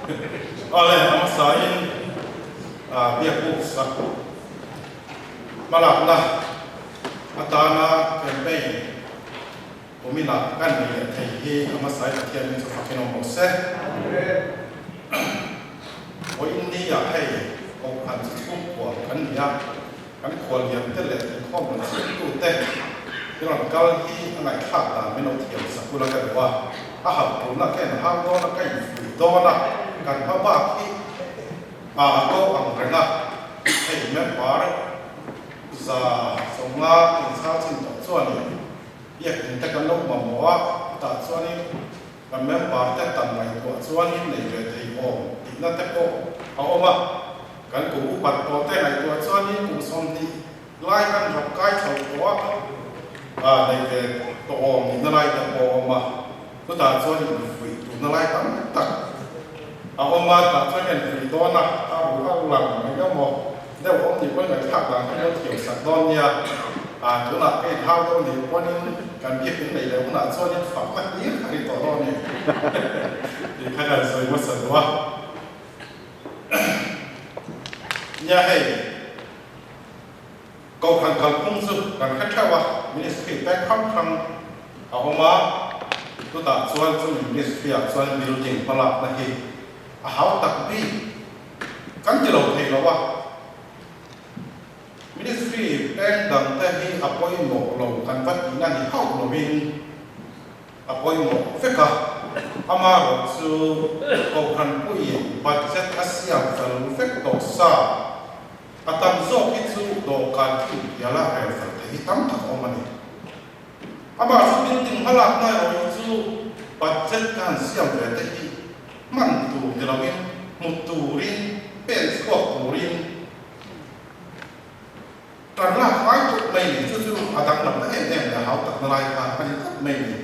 Awle, a hmasain biak buk sak hmalakna atana campaign kuminah kan nei leh thei hi a hmasain Pathian min chu fakin awm rawh se. Vawiin ni ah hei Kohhran chi chhungkua kan ni a, kan khuallian te leh inkhawm rawn chhimtu te i rawn kal hi a ngaihthlak dan min lo thiam sak ula ka duh a, a hauh turna ka en hau dawn a, ka infuih dawn a, kan hma bak hi a ko ang reng a, hei member 150 inchhal chin tawh chuanin biakinn te kan lo mamawh a, chutah chuanin kan member te tam ngaihtuah chuanin nei ve thei awm tihna te pawh a awm a, kan kum upat tawh te ngaihtuah chuanin kum 20 lai kan rap kai chho tawh a, nei ve tawh awm tihna lai te pawh a awm a, chutah chuan infuih turna lai tam tak a awm a, tah chuan hian fuih dawn a, a ruh a lang eng emaw deuh awm nih pawhin ngaihthlak dan kha lo thiam sak dawn nia, tunah ka inhau dawn nih pawhin kan biak in neih leh hunah chuanin fakna hlir kha ri tawh dawn ni tih kha kan sawi hmasa duh a. Nia hei. Kohhran kalphung chu kan hre theuh a, ministry pek hrang hrang a awm a, chutah chuan chumi ministry ah chuan building hmalakna hi a hau tak bik kan ti lo thei lo a, ministry peng dang te hi a pawimawh lo kan va tihna ni hauh lovin a pawimawh vek a, amaherawh chu Kohhran puiin budget a siam fel vek tawh sa. A tam zawk hi chu dawhkan thil biala rel fel thei hi tam tak a awm a ni. Amah chu building hmalakna erawh hi chu budget ka han siam ve te hi hman tur ni loin hmu turin pen chhuak turin kan lak ngai tawp mai ni. Chu chu a danglamna em em leh a hau takna lai kha a ni tawp mai ni.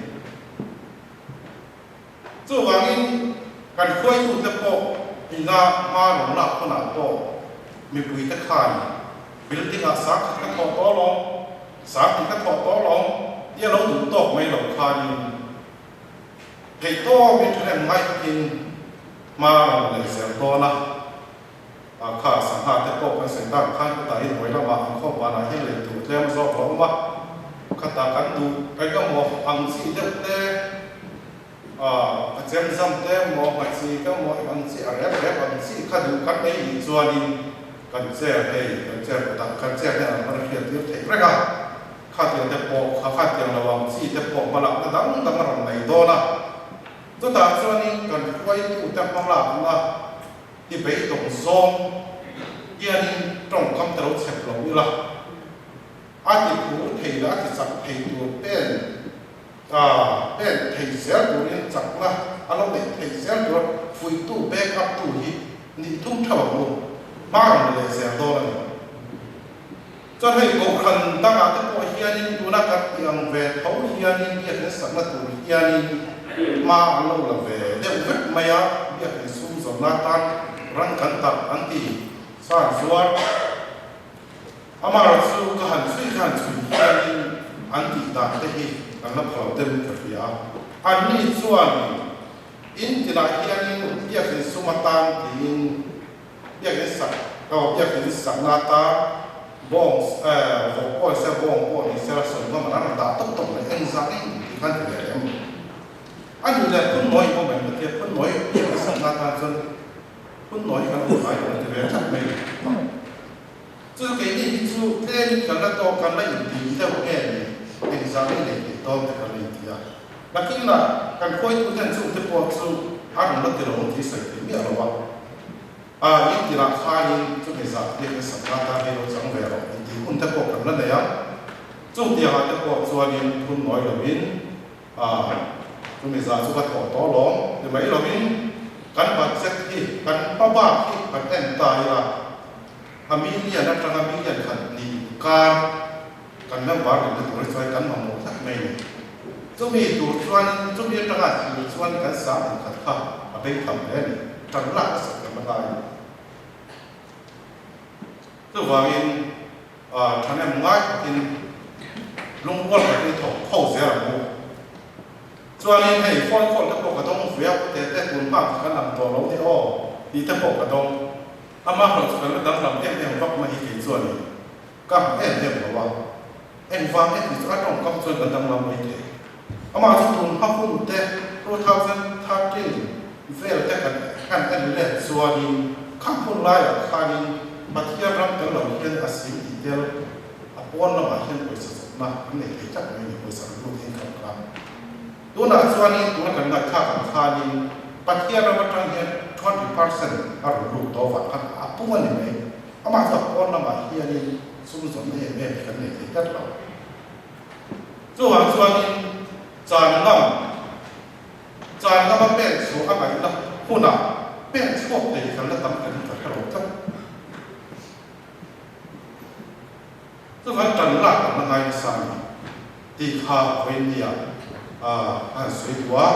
Chuvangin kan hruaitute pawh ina hma rawn lak hunah pawh mipuite khan building ah 10,000 ka thawh tawh alawm, 20,000 ka thawh tawh alawm tia lo duh tawk mai lo khanin theihtawpin thahnem ngai takin hma rawn leh zel dawn a. Kha sangha te pawh kan sawi tak khan khutah hi hnuai lamah an khawm vanah hian lei tur tlem zawk a awm a, khatah kan duh eng emaw ang chi deuh te, a chem zam te emaw, nghachi te emaw eng ang chi a rep rep ang chi kha duh kan nei nih chuanin kan chair hei kan chair kawtah kan chair hian an rawn hriat tir theih reng a, khatiang te pawh kha khatiang lo ang chi te pawh hmalakna dang dang a rawn nei dawn a, chutah chuanin kan hruaitute hmalakna. Ti beidawng zawng hianin tawngkam te lo chhep lo ila, a ti phur thei leh a ti chak thei tur pen pen thei zel turin chakna a lo neih theih zel tura fuihtu, back up tu hi nih thum theuh ang u. Hma rawn leh zel dawn a ni. Chuan hei Kohhran dangah te pawh hianin tuna kan tih ang ve tho hianin biakin sakna tur hianin hma an lo la ve deuh vek mai a, biakin sum zawmna atan ran kan tak an ti san zuar. Amaherawhchu chu ka han chhui ka han chhui hianin an tih dan te hi kan la pha lo deuhin ka hria a, anni chuan in tinah hianin biakin sum atan tiin Biakin sak oh biakin sakna ata bawng eh vawk pawh ni se bawng pawh ni se sawi ngam an rawn dah tawp tawp mai eng zah ngei tih khan ti ve leh em a nih leh phun nawi pawh mai Pathian phun nawi biakin sakna atan chuan phun nawi kan awm ngai lo an ti ve tlat mai chu chu keini hi chu tlemin kan la tawk kan la inti deuh nge ni eng zah ngei nei tih dawn te kan la inti a nakin lah kan khuaitu hian chungte pawh chu a rawn la ti lo ang tih sawi thei miah lo a. A in tirah khanin chumi zah biak in sak nata hei lo chang ve rawh intih hun te pawh kan la nei a, chung tiangah te pawh chuanin phun nawi loin a chumi zah chu ka thawh tawh lawm ti mai loin kan budget hi kan hma bak hi kan en ta ila a million atanga million khat nih kar kan member rin te tur hi chuan kan mamawh tlat mai a ni. Chumi tur chuanin chumi atanga thlir chuan kan sang inkhat kha a bei tham hle a ni. Tan lak a sak tam a ngai. Chuvangin thahnem ngai takin lungrual takin thawk kho zel ang u. Chuanin hei phone call te pawh ka dawng ve a, pute te tun hma kha kan ang tawh lo ni aw tih te pawh ka dawng. Amaherawh chu kan la danglam em em vak mai hi kei chuanin ka hmu em em lo a. Engvang nge tih chu a tawngkam chuan kan danglam mai thei. Amah chu tun hma hun te 2013 vel te kan han en let chuanin khang hun laiah khanin Pathian ram tel lo hian a sim tih tel a pawn lamah hian pawisa zawtna an nei thei tlat mai ni, pawisa an lut income kha. Tunah chuanin tuna kan ngaihthlak ang khanin Pathian ram atang hian 20% a rawn lut tawh vang khan a pung a ni mai. Amah chu a pawn lamah hianin sum zawnna em em hi kan nei thei tlat lo. Chuvang chuanin chan lam, chan lama pen chhuah a ngaihna hunah pen chhuak thei kan la tam kan ka hre lo tlat. Chuvang tan lak an la ngai nasa a ni tih kha vawiin nia a han sawi duh a,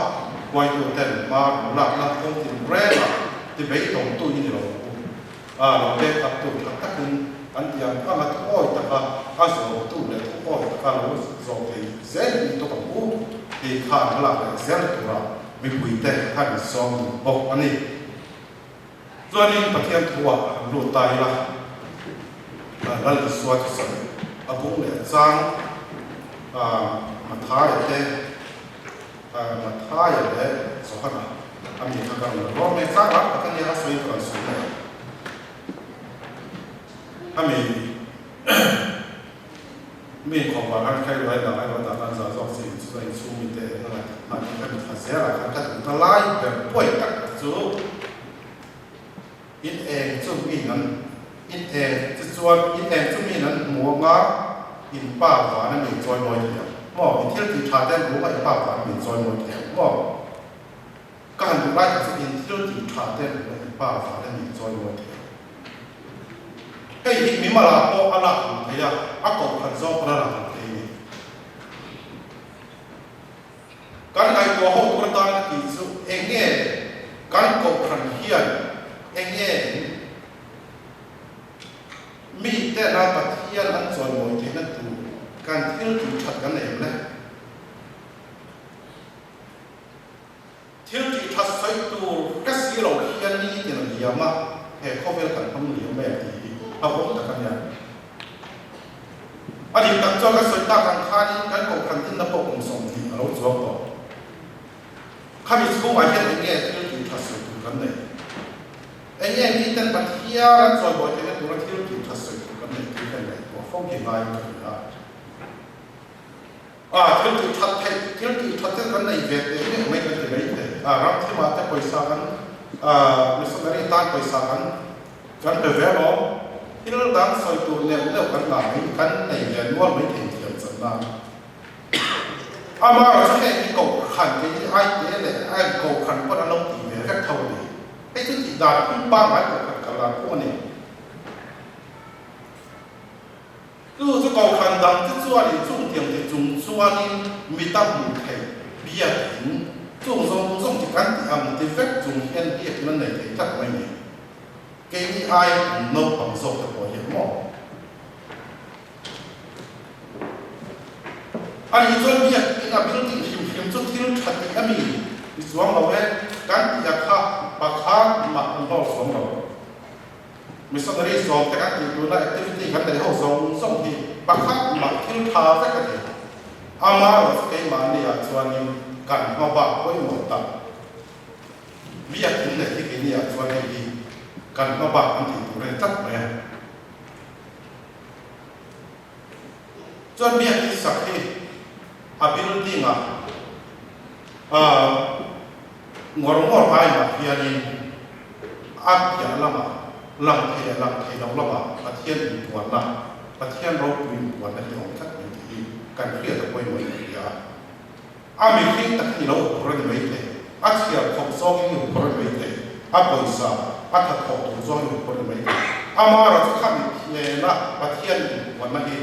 huaitu ten hma rawn lakna kawng tin rengah ti beidawngtu i ni lo ang u. A lo pek up tu tha takin an ti ang ang a, thuawi taka a zawmtu leh thuawi taka lo zawm thei zel hi tawk ang u tih kha an lak leh zel tura mipuite han sawm duh bawk a ni. Chuanin Pathian thuah han lut ta ila, Lal Isua thusawi a bung leh chang Mathaia te, Mathaia leh Johana a mi kha ka rawn la ruang mai chang rak tak a nia a sawi ka rawn sawi mai ang. A mi Mi inkhawm vang khan khailo a dang erawh dah nan zah zawk chi in chu a inchhung mite en a ngaih hman hi ka mitthla zel ah khan ka duh ta lai ber pawi tak chu in eng chu mi nan in eng chu chuan in eng chu mi nan hmu anga in pa van a mi chawi mawi thei ang maw i thil tih tha te an hmu anga i pa van a mi chawi mawi thei ang maw ka han duh lai tak chu in thil tih tha te an hmu anga i pa van a mi chawi mawi thei ang. Hei hi mimal ah pawh a lak hmuh theih a, a kohhran zawng pawn a lak hmuh theih a ni. Kan ngaihtuah ho tur atan ka tih chu eng nge kan kohhran hian eng nge miten a Pathian an chawimawi theihna tur kan thil tih that kan nei em le? Thil tih that sawi tur ka si lo hian ni tin a liam a, he khawvel kan hmang liam mai ang tih hi a awm tak a nia. A dik tak chuan kan sawi tak ang khanin kan kohhran dinna pawh kum 20 a lo chuang tawh. Khami chhungah hian eng nge thil tih that sawi tur kan neih? Eng nge miten Pathian an chawibawi theihna tura thil tih that sawi tur kan neih tih hian ngaihtuah fo hi ngaiin ka hria a. A, thil tih that theih, thil tih that te kan nei ve teh miah mai kan ti mai thei. A, ram thimah te pawisa kan, a, missionary tan pawisa kan kan pe ve alawm. Thil dang sawi tur neuh neuh kan ngah mai, kan nei ve nual mai thei thiam chan nan. Amaherawh chu heng hi kohhran kei hi ai te leh a in kohhran pawn an lo tih ve vek tho a ni. Hei chu tih dan phung pangngai kohhran kal dan phung a ni. Chu chu kohhran dang te chuanin chung tiang ti chung chuanin mita hmuh theih biakin chung zawng zawng chi kan tih ang ti vek chung hian biakin an nei thei tlat mai ni. Keini ai an naupang zawk te pawh hian maw? A nih chuan biakin a building hrim hrim chu thil tha tih a mi ni chuang lo e, kan tih a kha pakhat mah an hlawr chuang lo. Missionary zawng te kan tih tuna activity kan neih ho zawng zawng hi pakhat mah thil tha vek a ni. Amaherawh chu keimahni ah chuanin kan hma bak pawimawh tak biakin leh hi keini ah chuan hei hi kan hma bak kan tih tur a ni tlat mai a. Chuan biakin sak hi a building ah ngawr ngawr aiah hianin a piah lamah lang thei leh lang thei lo lamah Pathian inpuanna, Pathian ropui inpuanna hi a awm tlat mai tih hi kan hriat a pawimawh in ka hria a. A mihring tak hi i lo huphur a ni mai thei, a chhiar khawp zawngin i huphur a ni mai thei, a pawisa, a thathawh tur zawngin i huphur a ni mai thei. Amaherawh chu khami thiana Pathian inpuanna hi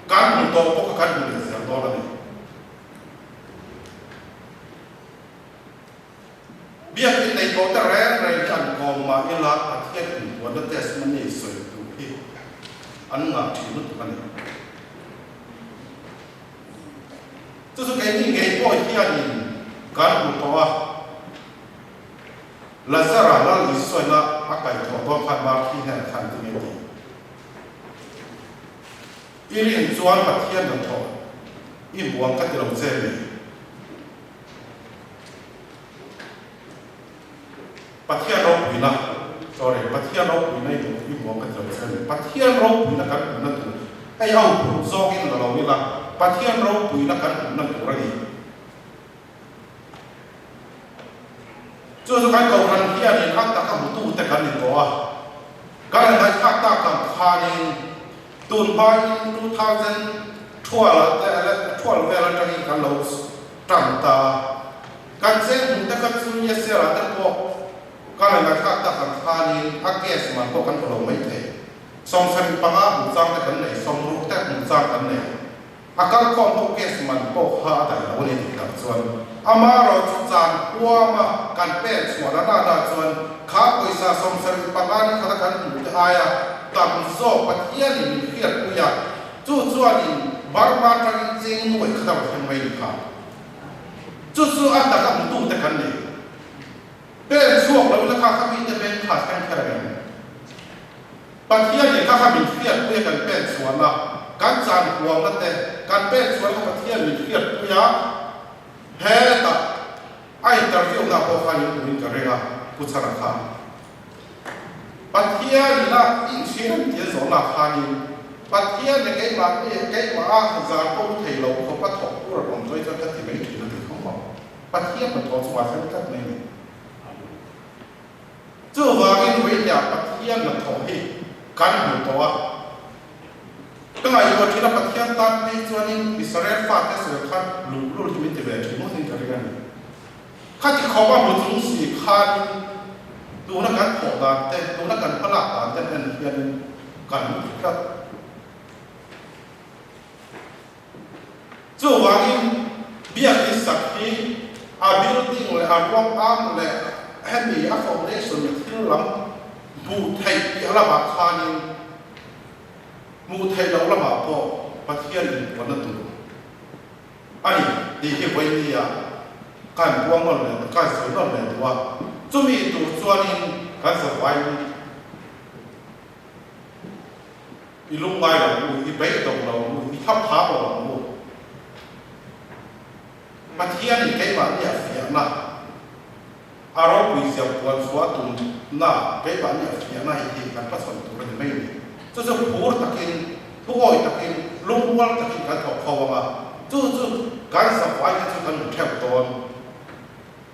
kan hmu tawh bawk a, kan hmu leh zel dawn a ni. Biakin nei tawh te reng reng hi an kawm mah ila Pathian inpuanna testimony sawi tur hi an ngah thin lutuk a ni. Chu chu keini ngei pawh hianin. Kan hmu tawh a, Lazara Lal Isuaina a kaihthawh dawn khan Marthi hnenah khan ti nge ti? I rin chuan Pathian hnathawh i hmuang ka ti lo che mi? Pathian ropuina, sorry, Pathian ropuina i duh i hmuang ka ti lo che mi? Pathian ropuina kan hmuhna tur, hei a huphurh zawngin la lo ila, Pathian ropuina kan hmuhna tur a ni. Chu chu kan kohhran hianin a taka hmutute kan ni tawh a, kan han ngaihthlak tak ang khanin tun hmain 2012 ah te 12 vel atangin kan lo tan ta a, kan cheng hmuhte kha chu Yesera te pawh kan han ngaihthlak tak ang khanin a case man pawh kan hmu lo maithei. 75 hmuh chang te kan nei, 60 te hmuh chang kan nei. A kalkhawm ho case man pawh kha a daih lo a ni tih tak chuan amarawh chu chan huama kan pen chhuah na na chuan kha pawisa 75 ni khata kan hmuh te aia tam zawk Pathianin min hriatpui a, chu chuanin Burma atangin cheng nuaih khat a rawn thleng mai ni kha. Chu chu a taka hmutute kan ni. Pen chhuak lo ila kha kha mite beng kha thleng kher ang em? Pathian nih kha kha min hriatpui a kan pen chhuahna, kan chan huamna te kan pen chhuahna kha Pathian min hriatpui a, hetah a interview na pawh khan in hmuhin ka ring a, Pu Chhana khan Pathian ina inchhir an tia zawhna khanin Pathian leh keimah keimah a zan pawh thei lo khawp a thawk tur a rawn chawi chuan ka ti mai thin a ti khawp ang. Pathian hnathawh chungah thleng tlat mai a ni. Chuvangin Vawinia Pathian hnathawh hi kan hmu tawh a. Ka ngaihtuah thin a, Pathian tan phei chuanin Israel fate sawi khan luhlul hi min ti ve thin ngawtin ka ring a ni. Khati khawp a hmu chung si khanin tuna kan thawh dan te, tuna kan hmalak dan te en hianin kan hmu thei tlat. Chuvangin biakin sak hi a building leh a ruang am leh hemi a foundation leh thil lam hmuh theih piah lamah khanin hmuh theih loh lamah pawh Pathian inpuanna tur a ni tih hi vawinia kan buang nawn leh kan sawi nawn leh duh a. Chumi tur chuanin kan zavaiin I lungngai lo u, i beidawng lo u, i thlapthap lo ang u. Pathianin keimahni a fiahna, a ropui zia puan chhuah a tumna keimahni a fiahna hi hi kan hmachhawn tur a ni mai ni. Chu chu phur takin, thuawi takin, lungrual takin kan thawk kho ang a, chu chu kan zavai te chu kan hmu theuh dawn.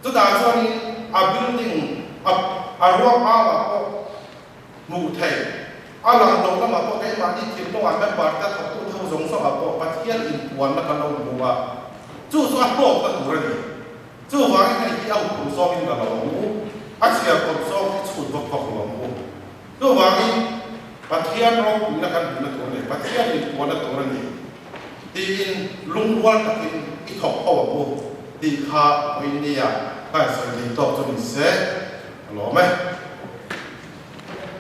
Chutah chuanin a building, a a ruang auah pawh, Hmuh theih. A lang lo lamah pawh keimahni thinlungah member te thawktu tho zawng zawngah pawh Pathian inpuanna kan lo hmu a, chu chu a hlawkna tur a ni. Chuvangin hei hi a huphurh zawngin la lo ang u, a chhiar kawp zawng hi chhut vak vak lo ang u. Chuvangin Pathian ropuina kan hmuhna tur a ni, Pathian inpuanna tur a ni tiin lungrual takin i thawk ho ang u tih kha vawinia ka insawi thei tawk chu ni se, ka lawm e.